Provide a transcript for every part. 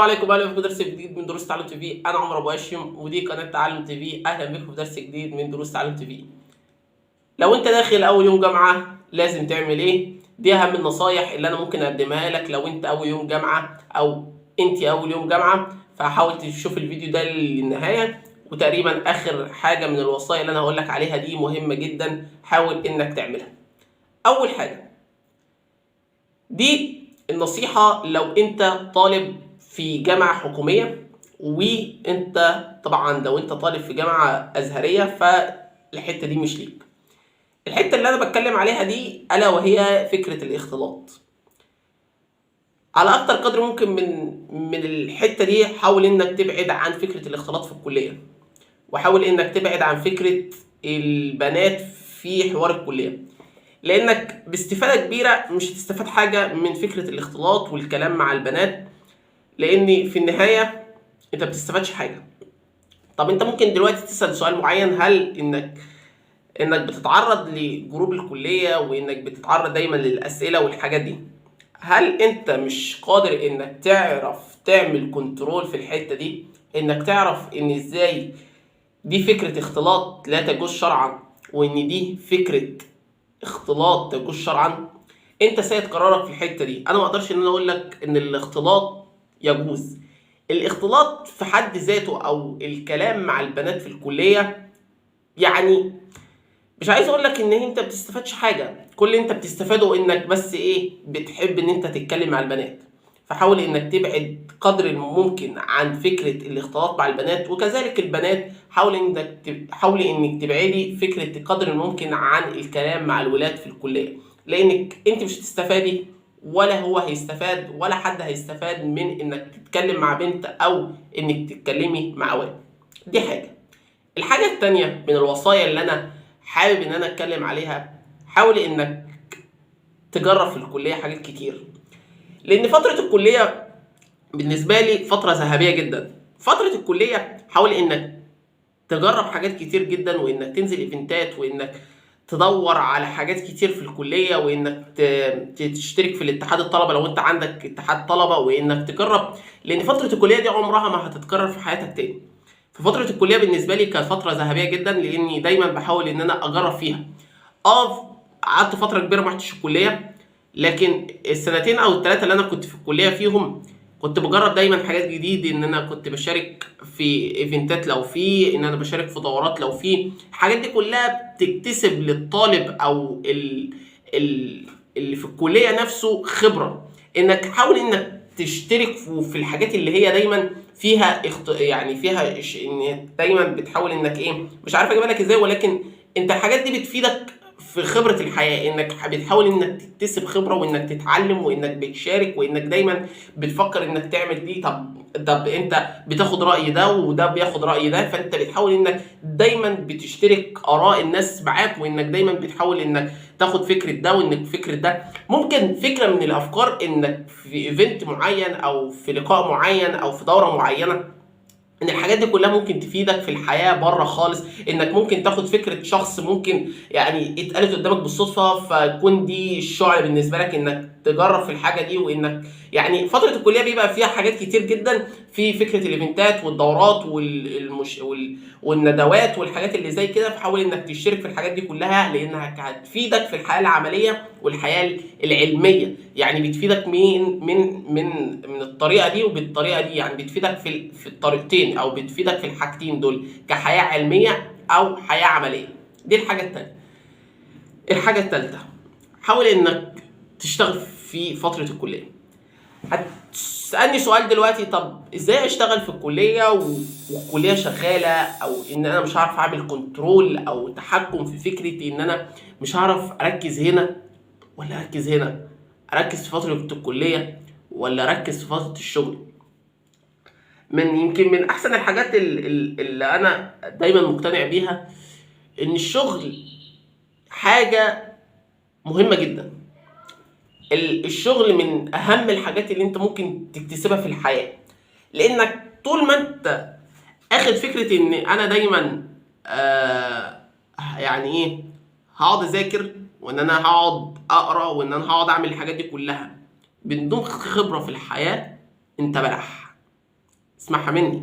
عليكم، اهلا بكم في درس جديد من دروس تعلم TV. انا عمر ابو هاشم ودي قناة تعلم TV. اهلا بكم في درس جديد من دروس تعلم TV. لو انت داخل اول يوم جامعه لازم تعمل ايه؟ دي اهم النصايح اللي انا ممكن اقدمها لك لو انت اول يوم جامعه او انت اول يوم جامعه، فحاول تشوف الفيديو ده للنهايه. وتقريبا اخر حاجة من الوصايا اللي انا هقول لك عليها دي مهمة جدا، حاول انك تعملها. اول حاجة دي النصيحة لو انت طالب في جامعة حكومية، وانت طبعا لو انت طالب في جامعة ازهرية فالحتة دي مش ليك. الحتة اللي انا بتكلم عليها دي الا وهي فكرة الاختلاط. على اكتر قدر ممكن من الحتة دي حاول انك تبعد عن فكرة الاختلاط في الكلية، وحاول انك تبعد عن فكرة البنات في حوار الكلية، لانك باستفادة كبيرة مش هتستفاد حاجة من فكرة الاختلاط والكلام مع البنات، لان في النهاية انت ما بتستفادش حاجة. طب انت ممكن دلوقتي تسأل سؤال معين، هل انك بتتعرض لجروب الكلية وانك بتتعرض دايما للأسئلة والحاجات دي، هل انت مش قادر انك تعرف تعمل control في الحتة دي، انك تعرف ان ازاي دي فكرة اختلاط لا تجوز شرعا وان دي فكرة اختلاط تجوز شرعا؟ انت سيد قرارك في الحتة دي. انا ما اقدرش ان انا اقول لك ان الاختلاط يجوز. الاختلاط في حد ذاته او الكلام مع البنات في الكلية، يعني مش عايز اقول لك ان انت بتستفادش حاجة، كل اللي انت بتستفاده انك بس ايه، بتحب ان انت تتكلم مع البنات. فحاول انك تبعد قدر الممكن عن فكرة الاختلاط مع البنات، وكذلك البنات حاولي انك تبعدي فكرة قدر الممكن عن الكلام مع الولاد في الكلية، لانك انت مش هتستفادي ولا هو هيستفاد ولا حد هيستفاد من انك تتكلم مع بنت او انك تتكلمي مع ولد. دي حاجة. الحاجة التانية من الوصايا اللي انا حابب ان انا اتكلم عليها، حاول انك تجرب في الكلية حاجات كتير، لان فترة الكلية بالنسبة لي فترة ذهبية جدا. فترة الكلية حاول انك تجرب حاجات كتير جدا، وانك تنزل ايفنتات، وانك تدور على حاجات كتير في الكلية، وانك تشترك في الاتحاد الطلبة لو انت عندك اتحاد طلبة، وانك تجرب، لان فترة الكلية دي عمرها ما هتتكرر في حياتك تاني. في فترة الكلية بالنسبة لي كانت فترة ذهبية جدا، لاني دايما بحاول ان انا اجرب فيها. قعدت فترة كبيرة ما رحتش الكلية، لكن السنتين او الثلاثة اللي انا كنت في الكلية فيهم كنت بجرب دايما حاجات جديدة، ان انا كنت بشارك في ايفنتات لو في، ان انا بشارك في دورات لو في. الحاجات دي كلها بتكتسب للطالب او اللي في الكلية نفسه خبرة. انك حاول انك تشترك في الحاجات اللي هي دايما فيها يعني فيها ان دايما بتحاول انك ايه، مش عارف اجيبها لك ازاي، ولكن انت الحاجات دي بتفيدك في خبرة الحياة، انك بتحاول انك تكتسب خبرة وانك تتعلم وانك بتشارك وانك دايما بتفكر انك تعمل دي. طب انت بتاخد رأي ده وده بياخد رأي ده، فانت بتحاول انك دايما بتشترك آراء الناس معاك، وانك دايما بتحاول انك تاخد فكرة ده وانك فكرة ده. ممكن فكرة من الافكار انك في event معين او في لقاء معين او في دورة معينة، ان الحاجات دي كلها ممكن تفيدك في الحياة بره خالص، انك ممكن تاخد فكرة شخص ممكن يعني اتقالت قدامك بالصدفة، فتكون دي الشعلة بالنسبة لك انك تجرب في الحاجة دي. وانك يعني فترة الكلية بيبقى فيها حاجات كتير جدا في فكرة الايفنتات والدورات والندوات والحاجات اللي زي كده، فحاول انك تشترك في الحاجات دي كلها لانها هتفيدك في الحياة العملية والحياة العلمية. يعني بتفيدك من الطريقة دي وبالطريقة دي، يعني بتفيدك في الطريقتين، او بتفيدك في الحاجتين دول كحياة علمية او حياة عملية. دي الحاجة التانية. الحاجة التالتة، حاول انك تشتغل في فترة الكلية. هتسألني سؤال دلوقتي، طب ازاي اشتغل في الكلية والكلية شغالة، او ان انا مش هعرف اعمل control او تحكم في فكرة ان انا مش هعرف اركز هنا ولا اركز هنا، اركز في فترة الكلية ولا اركز في فترة الشغل؟ يمكن من احسن الحاجات اللي انا دايما مقتنع بيها ان الشغل حاجة مهمة جدا. الشغل من اهم الحاجات اللي انت ممكن تكتسبها في الحياة، لانك طول ما انت اخد فكرة ان انا دايما يعني ايه، هقعد اذاكر وان انا هقعد اقرا وان انا هقعد اعمل الحاجات دي كلها بدون خبرة في الحياة، انت بلح. اسمعها مني،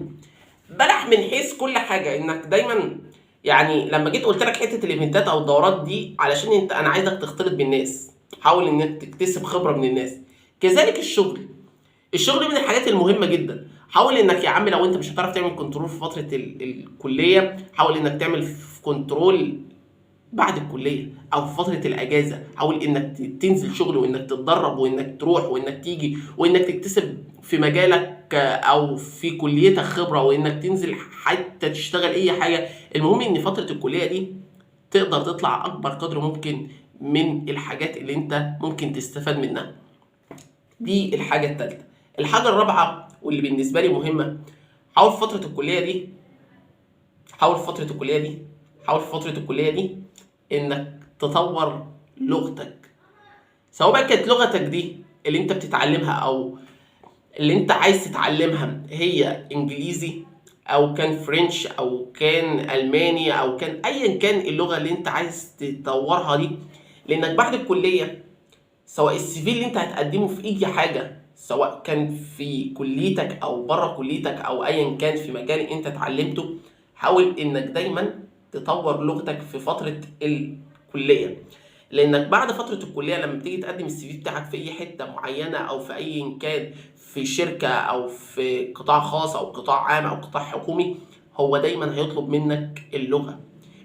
بلح من حيث كل حاجة. انك دايما يعني لما جيت قلت لك حتة ال event ات او الدورات دي علشان انت، انا عايزك تختلط بالناس، حاول انك تكتسب خبره من الناس. كذلك الشغل، الشغل من الحاجات المهمة جدا. حاول انك يا عم لو انت مش هتعرف تعمل control في فترة الكليه، حاول انك تعمل control بعد الكلية او في فترة الاجازه. حاول انك تنزل شغل، وانك تتدرب، وانك تروح، وانك تيجي، وانك تكتسب في مجالك او في كليتك خبره، وانك تنزل حتى تشتغل اي حاجه. المهم ان فترة الكلية دي تقدر تطلع اكبر قدر ممكن من الحاجات اللي انت ممكن تستفاد منها. دي الحاجة الثالثة. الحاجة الرابعة واللي بالنسبة لي مهمه، حاول في فترة الكلية دي، حاول في فترة الكلية دي، حاول في فترة الكلية دي انك تطور لغتك، سواء بقى كانت لغتك دي اللي انت بتتعلمها او اللي انت عايز تتعلمها هي انجليزي او كان French او كان الماني او كان ايا كان اللغة اللي انت عايز تطورها دي. لانك بعد الكلية سواء ال CV اللي انت هتقدمه في اي حاجة، سواء كان في كليتك او بره كليتك او ايا كان في مجال انت اتعلمته، حاول انك دايما تطور لغتك في فترة الكلية. لانك بعد فترة الكلية لما بتيجي تقدم ال CV بتاعك في اي حتة معينة او في اي كان، في شركة او في قطاع خاص او قطاع عام او قطاع حكومي، هو دايما هيطلب منك اللغة.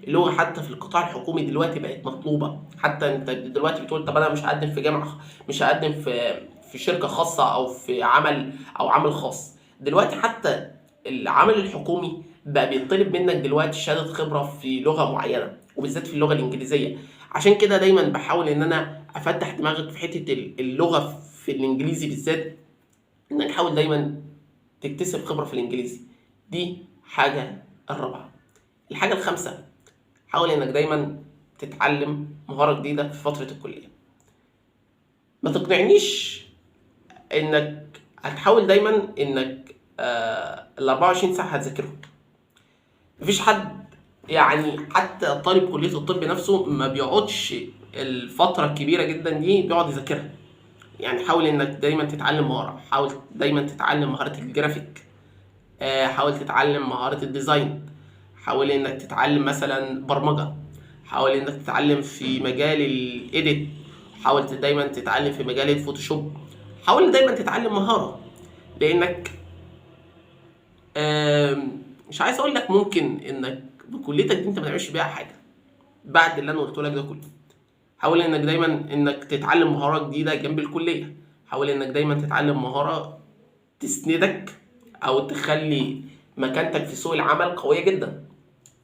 اللغة حتى في القطاع الحكومي دلوقتي بقت مطلوبة. حتى انت دلوقتي بتقول طب انا مش هقدم في جامعة، مش هقدم في شركة خاصة او في عمل او عمل خاص، دلوقتي حتى العمل الحكومي بقى بيطلب منك دلوقتي شهادة خبرة في لغة معينة، وبالذات في اللغة الإنجليزية. عشان كده دايما بحاول ان انا افتح دماغك في حتة اللغة في الانجليزي بالذات، انك حاول دايما تكتسب خبرة في الانجليزي. دي حاجة الرابعة. الحاجة الخامسة، حاول انك دايما تتعلم مهارة جديدة في فترة الكلية. ما تقنعنيش انك هتحاول دايما انك ال 24 ساعة هتذاكرهم. مفيش حد يعني حتى طالب كلية الطب نفسه ما بيقعدش الفترة الكبيرة جدا دي بيقعد يذاكرها. يعني حاول انك دايما تتعلم مهارة، حاول دايما تتعلم مهارة الجرافيك، حاول تتعلم مهارة ال design، حاول انك تتعلم مثلا برمجة، حاول انك تتعلم في مجال ال edit، حاول دايما تتعلم في مجال ال Photoshop، حاول دايما تتعلم مهارة. لانك مش عايز اقول لك ممكن انك بكليتك دي انت ما تعملش بيها حاجة بعد اللي انا قلته لك ده كله. حاول انك دايما انك تتعلم مهارة جديدة جنب الكلية، حاول انك دايما تتعلم مهارة تسندك او تخلي مكانتك في سوق العمل قوية جدا.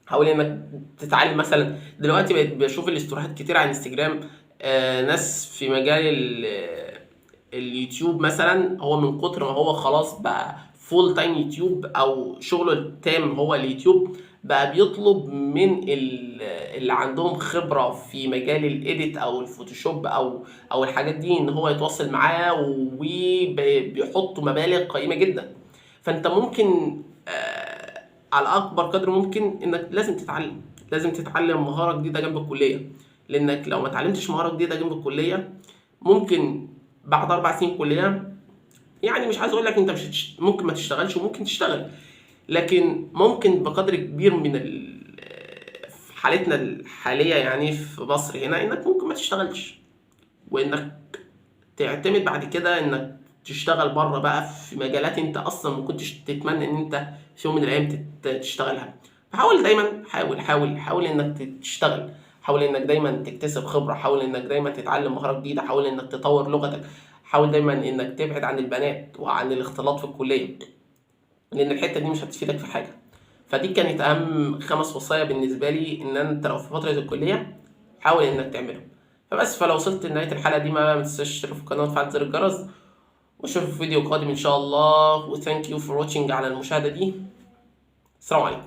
حاول انك تتعلم مثلا، دلوقتي بقيت بشوف ال story هات كتير على انستجرام، ناس في مجال اليوتيوب مثلا، هو من كتر ما هو خلاص بقى full time يوتيوب او شغله التام هو اليوتيوب، بقى بيطلب من اللي عندهم خبرة في مجال ال edit او ال Photoshop او الحاجات دي ان هو يتواصل معاه، وبيحطوا مبالغ قيمة جدا. فانت ممكن على اكبر قدر ممكن انك لازم تتعلم، لازم تتعلم مهارة جديدة جنب الكلية. لانك لو ما اتعلمتش مهارة جديدة جنب الكلية ممكن بعد 4 سنين كلية، يعني مش عايز اقول لك انت مش ممكن ما تشتغلش وممكن تشتغل، لكن ممكن بقدر كبير من في حالتنا الحالية يعني في مصر هنا انك ممكن ما تشتغلش، وانك تعتمد بعد كده انك تشتغل بره بقى في مجالات انت اصلا ما كنتش تتمنى ان انت في يوم من الايام تشتغلها. فحاول دايما، حاول حاول حاول انك تشتغل، حاول انك دايما تكتسب خبرة، حاول انك دايما تتعلم مهارة جديدة، حاول انك تطور لغتك، حاول دايما انك تبعد عن البنات وعن الاختلاط في الكلية، لان الحتة دي مش هتفيدك في حاجة. فدي كانت اهم 5 وصايا بالنسبة لي ان انت لو في فترة الكلية حاول انك تعملهم. فلو وصلت لنهاية الحلقة دي ما تنساش تشترك في القناة وتفعل زر الجرس، واشوفك في فيديو قادم ان شاء الله. و thank you for watching على المشاهدة دي. السلام عليكم.